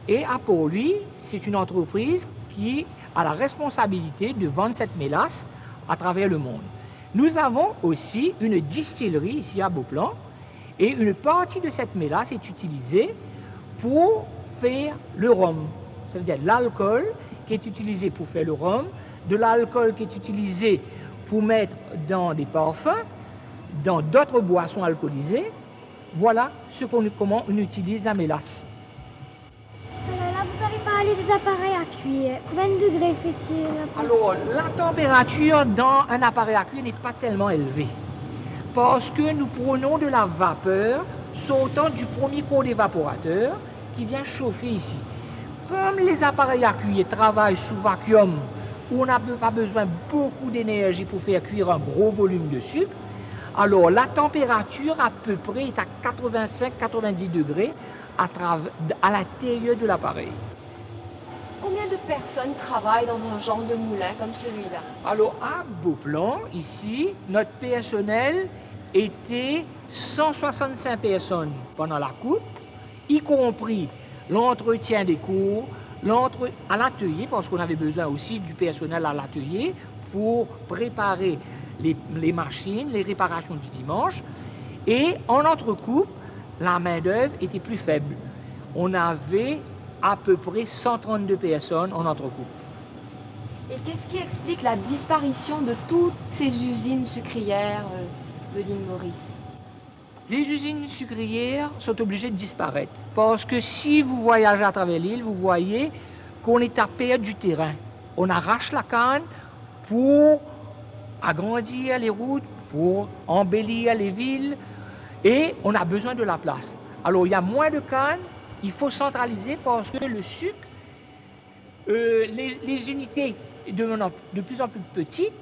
Et à Port-Louis, c'est une entreprise qui a la responsabilité de vendre cette mélasse à travers le monde. Nous avons aussi une distillerie ici à Beauplan et une partie de cette mélasse est utilisée pour faire le rhum. Ça veut dire l'alcool qui est utilisé pour faire le rhum, de l'alcool qui est utilisé pour mettre dans des parfums, dans d'autres boissons alcoolisées. Voilà ce qu'on, comment on utilise la mélasse. Alors là, vous avez parlé des appareils à cuire. Combien de degrés fait-il à peu près ? Alors, la température dans un appareil à cuire n'est pas tellement élevée parce que nous prenons de la vapeur sortant du premier corps d'évaporateur qui vient chauffer ici. Comme les appareils à cuire travaillent sous vacuum, où on n'a pas besoin beaucoup d'énergie pour faire cuire un gros volume de sucre, alors la température à peu près est à quatre-vingt-cinq quatre-vingt-dix degrés à, trav- à l'intérieur de l'appareil. Combien de personnes travaillent dans un genre de moulin comme celui-là ? Alors, à Beauplan, ici, notre personnel était cent soixante-cinq personnes pendant la coupe, y compris l'entretien des cours, l'entre- à l'atelier, parce qu'on avait besoin aussi du personnel à l'atelier pour préparer les, les machines, les réparations du dimanche. Et en entrecoupe, la main-d'œuvre était plus faible. On avait à peu près cent trente-deux personnes en entrecoupe. Et qu'est-ce qui explique la disparition de toutes ces usines sucrières euh, de l'île Maurice ? Les usines sucrières sont obligées de disparaître parce que si vous voyagez à travers l'île, vous voyez qu'on est à perte du terrain. On arrache la canne pour agrandir les routes, pour embellir les villes et on a besoin de la place. Alors il y a moins de canne, il faut centraliser parce que le sucre, euh, les, les unités Devenant de plus en plus petite,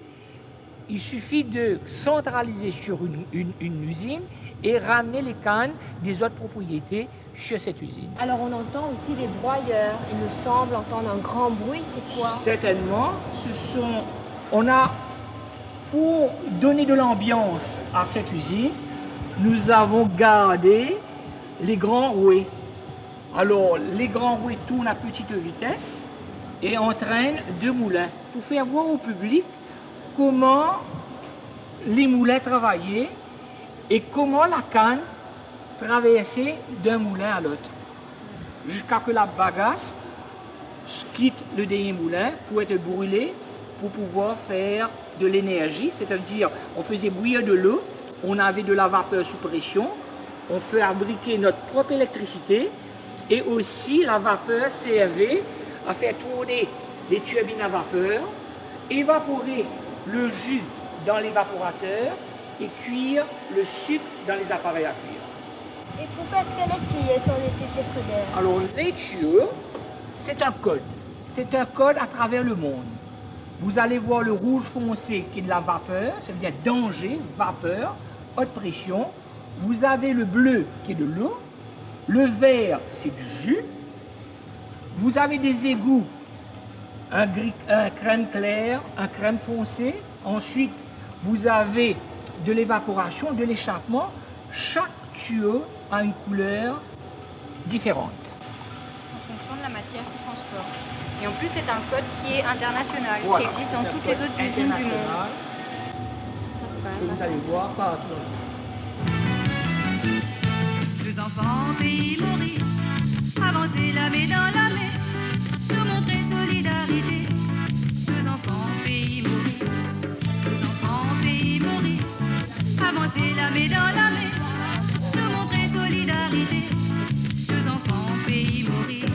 il suffit de centraliser sur une, une, une usine et ramener les cannes des autres propriétés sur cette usine. Alors on entend aussi des broyeurs, il me semble entendre un grand bruit, c'est quoi ? Certainement, ce sont, on a, pour donner de l'ambiance à cette usine, nous avons gardé les grands rouets. Alors, les grands rouets tournent à petite vitesse et entraînent deux moulins pour faire voir au public comment les moulins travaillaient et comment la canne traversait d'un moulin à l'autre, jusqu'à que la bagasse quitte le dernier moulin pour être brûlée, pour pouvoir faire de l'énergie, c'est-à-dire on faisait bouillir de l'eau, on avait de la vapeur sous pression, on fabriquait notre propre électricité et aussi la vapeur servait à faire tourner les turbines à vapeur, évaporer le jus dans l'évaporateur et cuire le sucre dans les appareils à cuire. Et pourquoi est-ce que les tuyaux sont de toutes les couleurs ? Alors, les tuyaux, c'est un code. C'est un code à travers le monde. Vous allez voir le rouge foncé qui est de la vapeur, ça veut dire danger, vapeur, haute pression. Vous avez le bleu qui est de l'eau. Le vert, c'est du jus. Vous avez des égouts, un gris, un crème clair, un crème foncé. Ensuite, vous avez de l'évaporation, de l'échappement. Chaque tuyau a une couleur différente. En fonction de la matière qu'il transporte. Et en plus, c'est un code qui est international, qui existe dans toutes les autres usines du monde. Ça, c'est quand même assez intéressant. Voilà, c'est un code international que vous allez voir partout dans le monde. Nos enfants, pays Maurice, avanse lame dan lame, nou montre solidarite. Nos enfants, pays Maurice, nos enfants, pays Maurice, avanse lame dan lame, nou montre solidarite. Nos enfants, pays Maurice.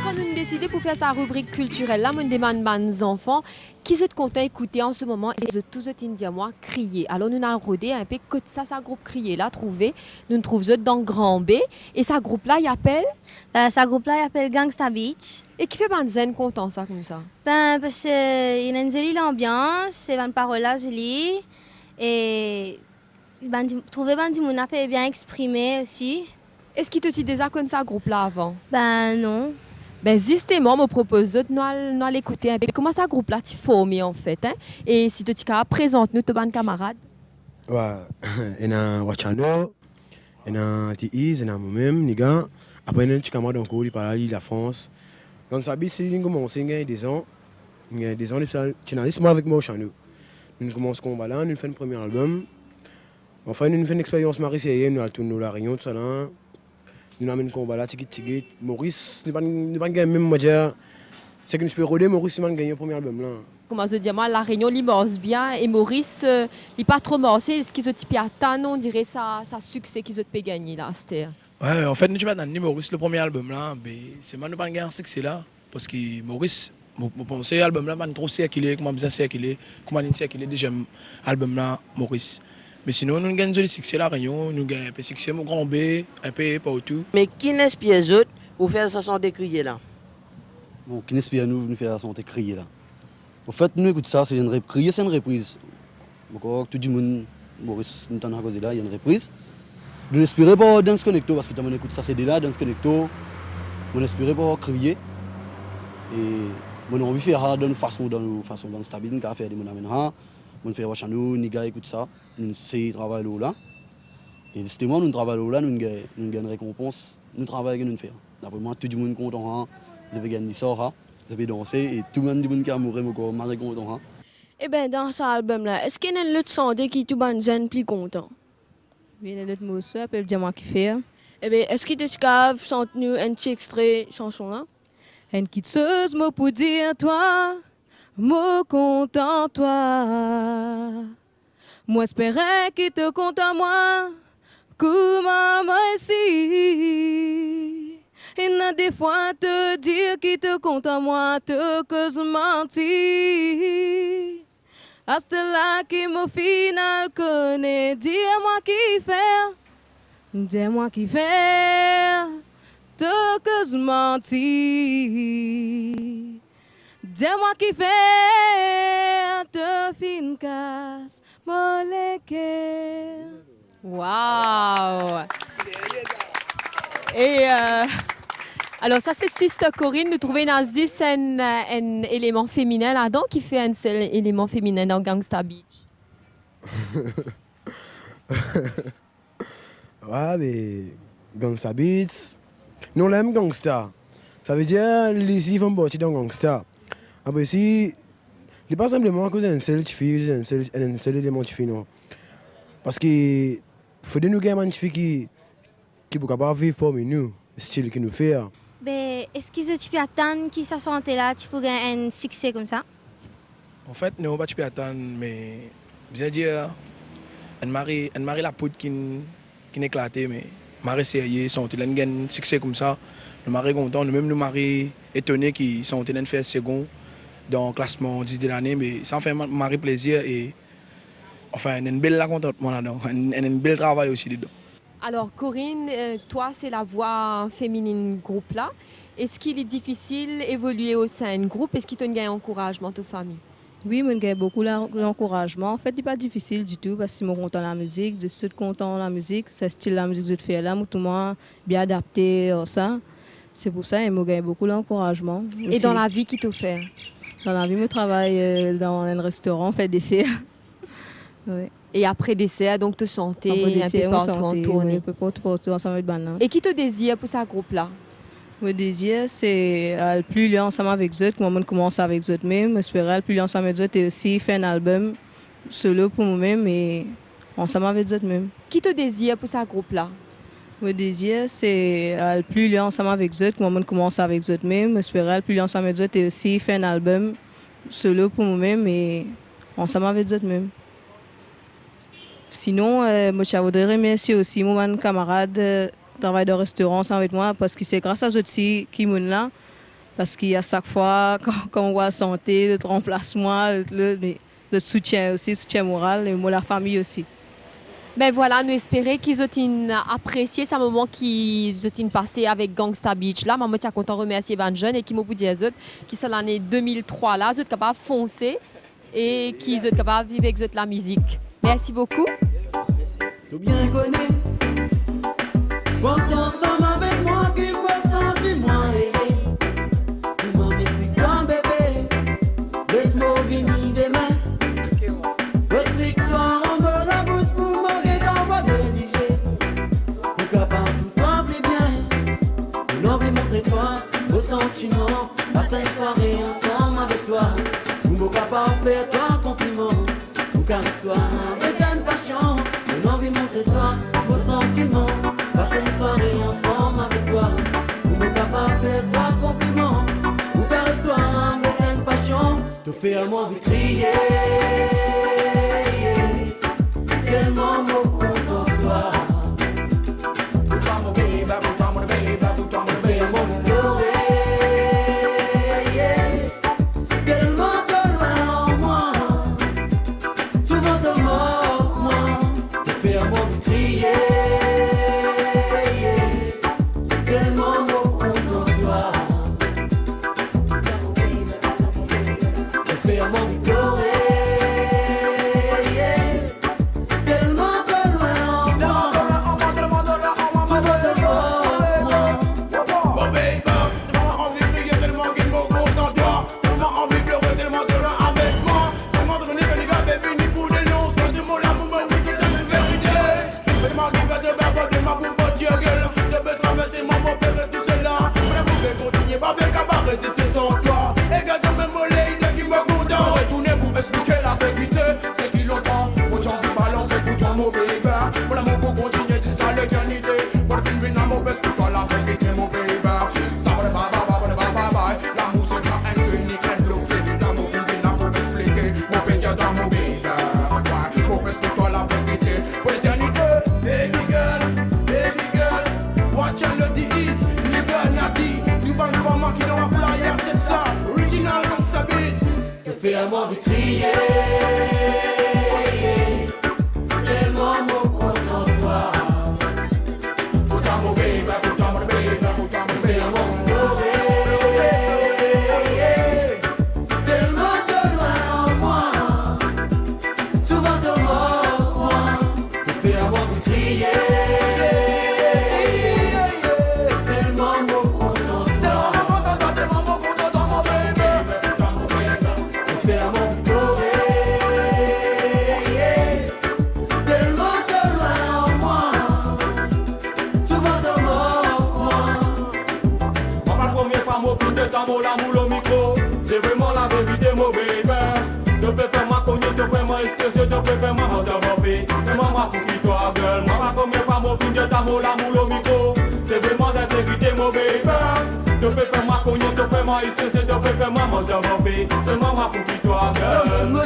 Kan nou deside pou fer sa ribrik kiltirel la, mo'nn demann bann zanfan ki zot kontan ekoute an se moman, e zot tou zot inn dir mwa Kriye. Alor, nou'nn al rode inpe kot sa, sa group Kriye la trouve. Nou'nn trouv zot dan Gran Be, e sa group la, li apel? Be, sa group la, li apel Gangsta Beach. E kifer bann zenn kontan sa koumsa? Be, parski ena enn zoli lanbians, e bann parol la zoli, e bann di-, trouve bann dimoun la pe bien exprime osi. Eski to ti deza konn sa group la avan? Be non. Be zisteman, mo propoz zot nou al, nou al ekoute inpe kouma sa group la ti forme anfet, en? E si to ti kapav prezant nou to bann kamarad? Wi, ena Wachano, ena Tiiz, ena momem, Niga. Apre ena enn ti kamarad ankor, li pa la, li Lafrans. Gangsta Beach, li koumanse, li gagn dezan. Li gagn dezan, depi sa, ti ena zis mwa avek mo Wachano. Nou koumanse konba la, nou fer enn premie album. Anfin, nou, nou fer enn experyans mari serye, nou al tourn lor La Reunion, tousala. Nou amenn konba la, tigit, tigit. Moris, nou pa'nn, nou pa'nn gagn mem, mo dir, seki nou ti pe rode, Moris, nou pa'nn gagn premie album la. Kouma zot dir mwa, La Reunion, li mars bien, e Moris, eh, li pa tro marse. Eski zot ti pe atann, on dirait, sa, sa sikse ki zot pe gagne la, aster? Wi, anfet, nou ti pe atann li, Moris, le premie album la, be selman nou pa'nn gagn sikse la. Parski Moris, mo, mo panse album la pa'nn tro sirkile kouma bizin sirkile, kouma linn sirkile deziem album la, Moris. Me sinon, nou gagn zoli sikse La Reunion, nou gagn inpe sikse mo Gran Be, inpe partou. Me ki inspir zot pou fer sa sante Kriye la? Bon, ki inspir nou, nou fer sa sante Kriye la? Anfet, nou ekout sa, se enn rep-, Kriye, se enn repriz. Ankor tou dimoun Moris, nou tann sa koze la, li enn repriz. Nou inspire par Dance Connecto, parski tann mo'nn ekout sa CD la, Dance Connecto, mo'nn inspire par Kriye. E mo'nn anvi fer sa dan nou fason, dan nou fason, dan nou stil, nou kapav fer dimoun amenn sa. Mo'nn fer Wachano, Niga ekout sa, nou sey travay lor la. E zisteman, nou travay lor la, nou gagn, nou gagn rekonpans, nou travay ki nou fer. Dapre mwa, tou dimoun kontan sa, zot pe gagn lisar sa, zot pe danse, e tou bann dimoun ki amoure mo kor, mari kontan sa. Eben, dan sa album la, eski ena enn lot sante ki tou bann zenn pli kontan? Wi, ena enn lot morso, apel Dir mwa kifer. Eben, eski to ti kapav sant nou enn ti extre sanson la? Enn kitsoz mo pou dir twa, mo kontan twa. Mo espere ki to kontan mwa, kouma mwa osi. Ena defwa to dir ki to kontan mwa, to koz manti. Aster la ki mo finn al kone, dir mwa kifer, dir mwa kifer. To koz manti, dir mwa kifer to finn kas mo leker. Wow! E, euh, alor sa se Sister Corinne, nou trouve ena zis enn, enn eleman feminen ladan, ki fer enn sel eleman feminen dan Gangsta Beatz? Wa, be, Gangsta Beatz. Non, la mem gangsta. Savedir, li si fanm parti dan gangsta. Apre si, li pa sinpleman akoz enn sel tifi, enn sel, enn sel eleman tifi, non. Parski fode nou gagn bann tifi ki, ki pou kapav viv parmi nou, stil ki nou fer. Be, eski zot ti pe atann ki sa sante la ti pou gagn enn sikse koumsa? Anfet, non, pa ti pe atann, me bizin dir, enn mari, enn mari lapoud kinn, kinn eklate, me mari serye, sante la inn gagn sikse koumsa. Nou mari kontan, nou mem nou mari etone ki sante la inn fer segon dan klasman dis de lane, me sa fer ma-, mari plezir e, anfin, enn bel lakontantman ladan, enn, enn, enn bel travay osi dedan. Alor, Corinne, euh, twa se lavwa femininn group la. Eski li difisil evolie o sin enn group? Eski to'nn gagn ankourazman to fami? Wi, mo'nn gagn boukou la-, lankourazman. Anfet, li pa difisil ditou, parski mo kontan lamizik, zot, zot kontan lamizik, sa stil lamizik zot fer la, mo trouv mwa bien adapte ar sa. Se pou sa, e mo gagn boukou lankourazman osi. E dan lavi, ki to fer? Dan lavi, mo travay, euh, dan enn restoran, fer deser. Wi. E apre deser, donk, to sante inpe partou, an tourne? Apre deser, mo sante, wi, inpe partou, partou, ansam avek bann la. E ki to dezir pou sa group la? Mo dezir, se al pli lwin ansam avek zot, kouma mo'nn koumans avek zot mem. Mo espere al pli lwin ansam avek zot e osi fer enn album solo pou momem e ansam avek zot mem. Ki to dezir pou sa group la? Mo dezir, se al pli lwin ansam avek zot, kouma mo'nn koumans avek zot mem. Mo espere al pli lwin ansam avek zot e osi fer enn album solo pou momem e ansam avek zot mem. Sinon, euh, mo ti a voudre remersie osi mo bann kamarad, euh, travay dan restoran ansam avek mwa, parski se gras a zot si ki mo'nn la, parski a sak fwa, kan, kan mo al sante, zot ranplas mwa, zot, zot, zot soutien osi, soutien moral, e mo lafami osi. Be vwala, nou espere ki zot inn apresie sa moman ki zot inn pase avek Gangsta Beatz la. Mwa, mo ti a kontan remersie bann zenn e ki mo pou dir zot ki sa lane de mil trwa la, zot kapav fonse e ki zot kapav viv ek zot lamizik. Mersi boukou. To bien kone, kan to ansam avek mwa, ki fer santi mwa ere. Kouma mo explik twa, bebe? Les mo vini demin. Mo explik twa an mo labous pou mo get anba neglize. Pou kapav pou twa pli bien. Mo anvi montre twa mo santiman. Pas enn sware ansam avek twa. Pou mo kapav fer twa konpliman. Mo kares twa avek enn pasion. Mo anvi montre twa mo santiman. Pas enn sware ansam avek twa. Pou mo kapav fer twa konpliman. Mo kares twa avek enn pasion. To fer mwa anvi kriye, telman mo kontan twa. Pou twa mo bebe, pou twa mo bebe, pou twa mo bebe, mo plore. Telman to lwin ar mwa, souvan to mok mwa, to fer mwa anvi kriye. Telman mo kontan twa, to fer mwa anvi plore. Telman to lwin ar mwa, souvan to mok mwa. Mo bebe, telman anvi kriye, telman ki mo kontan twa, telman anvi plore, telman to la avek mwa. Selman to kone ki li pa pe vini pou denonse, to mo lamour, mo wi, se la verite. Telman ki pa to pe abandonn mwa pou parti, girl. To pe traverse mwa, mo pe res tou sel la. Mo lamour pe kontinie, pa pe kapav reziste san twa. E gard mwa, mo lady, ki mo kontan. Mo retourne pou explike laverite. Seki lontan mo ti anvi balanse pou twa, mo bebe. Mo lamour pou kontinie ziska leternite. Mo finn vinn a mo bes pou twa, laverite, mo bebe. Sa mo baba, baba, baba, baba. Lamour se pa enn sel nik, enn lobze. Lamour finn vinn a pou explike. Mo pe dir twa, mo bebe. Mo bes pou twa, laverite. Pou leternite. Baby girl, baby girl. Watch and love the east. Liga Nati. Tou bann fanm ki dan playa, check sa. Original Gangsta Beatz. To fer mwa anvi kriye, telman mo kontan twa. Pou twa mo bebe, pou twa mo bebe, pou twa mo Mon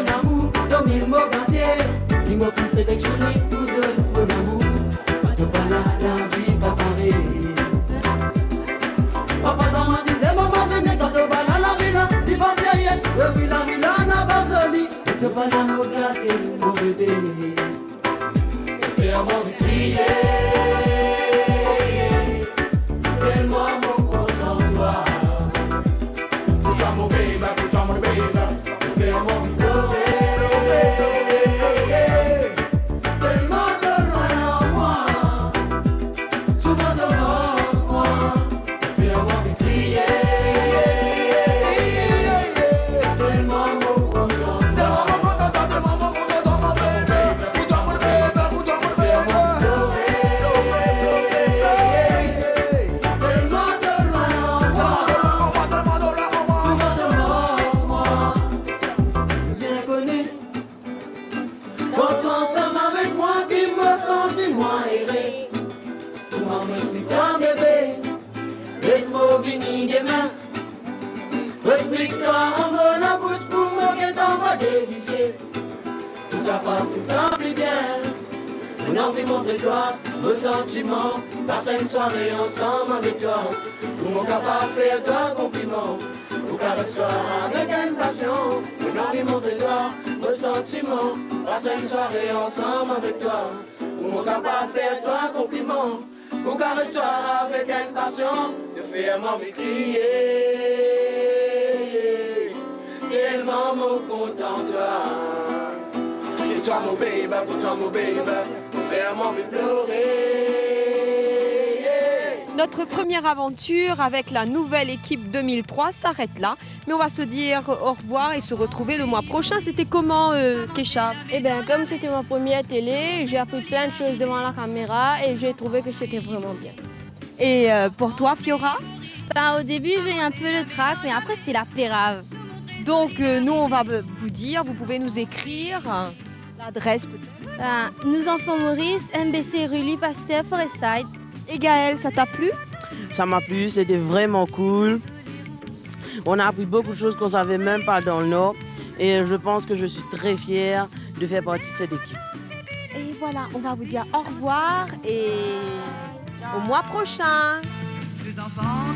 amour, ton mil mo gate, li mo finn seleksioné pou donn mon amour. Kan to pa la, lavi pa parey. Parfwa dan mo size, mo mazine, kan to pa la, lavi la, li pa serye. Epi lavi la, na pa zoli. Kan to pa la, mo gate, mo bebe. Fer mwa anvi kriye, telman mo kontan twa. Pou twa mo bebe, pou twa mo bebe. Fer mwa anvi plore, telman to lwin mwa. Souvan to mank mwa. Kan to ansam avek mwa, ki mo santi mwa ere. Kouma mo explik twa, bebe? Les mo vini demin. Mo explik twa an mo labous pou mo gentan pa devize. Pou kapav toultan pli bien. Mo anvi montre twa mo santiman, pas enn sware ansam avek twa. Pou mo kapav fer twa konpliman. Pou kares twa avek enn pasion. Mo anvi montre twa mo santiman, pas enn sware ansam avek twa. Pou mo kapav fer twa konpliman. Pou kares twa avek enn pasion, to fer mwa anvi kriye, telman mo kontan twa. Pou twa mo bebe, pou twa mo bebe, to fer mwa anvi plore. Notre première aventure avec la nouvelle équipe deux mille trois s'arrête là. Mais on va se dire au revoir et se retrouver le mois prochain. C'était comment, euh, Kesha ? Eh ben, comme c'était ma première télé, j'ai appris plein de choses devant la caméra et j'ai trouvé que c'était vraiment bien. Et, euh, pour toi, Fiora ? Ben, au début, j'ai eu un peu le trac, mais après, c'était la peur. Donc, euh, nous, on va v-, vous dire, vous pouvez nous écrire, euh, l'adresse peut-être. Ben, Nous Enfants Maurice, M B C rue Louis Pasteur, Forest Side. Et Gaël, ça t'a plu ? Ça m'a plu, c'était vraiment cool. On a appris beaucoup de choses qu'on savait même pas dans le Nord. Et je pense que je suis très fière de faire partie de cette équipe. Et voilà, on va vous dire au revoir et au mois prochain. Les enfants,